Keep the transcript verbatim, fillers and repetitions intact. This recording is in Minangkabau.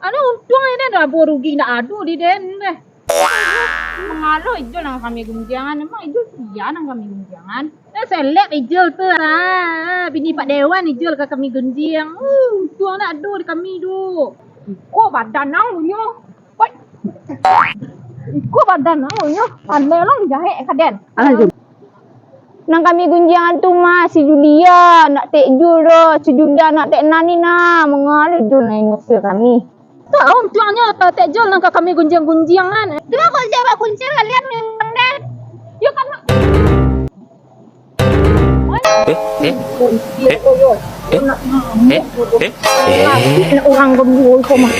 Ado untuang den, ado rugi ndak ado di den deh. Mangalo Ijul nan kami gunjiangan, emang Ijul sia nan kami gunjiangan? Eh, selek Ijul tu, ah, bini Pak Dewan Ijul ka kami gunjiang. Uh, untuang ndak ado di kami tu. Iko badan nang punyo. Woi. Iko badan nang punyo. Pandai lo jahek ka den. Alah, Jul. Nan kami gunjiangan tu mah si Julia, nak tek Jul doh, si Julia nak tek Nani nah, mangalo Jul nak ngusir kami. Tahu untuangnyo tak tek Jul nan ka kami gunjiang-gunjiangan. Cuma kalau jawab kuncir kalian memang deh. Yo kan. Eh, eh, eh, eh, eh, eh, eh. Orang gemuk itu mah.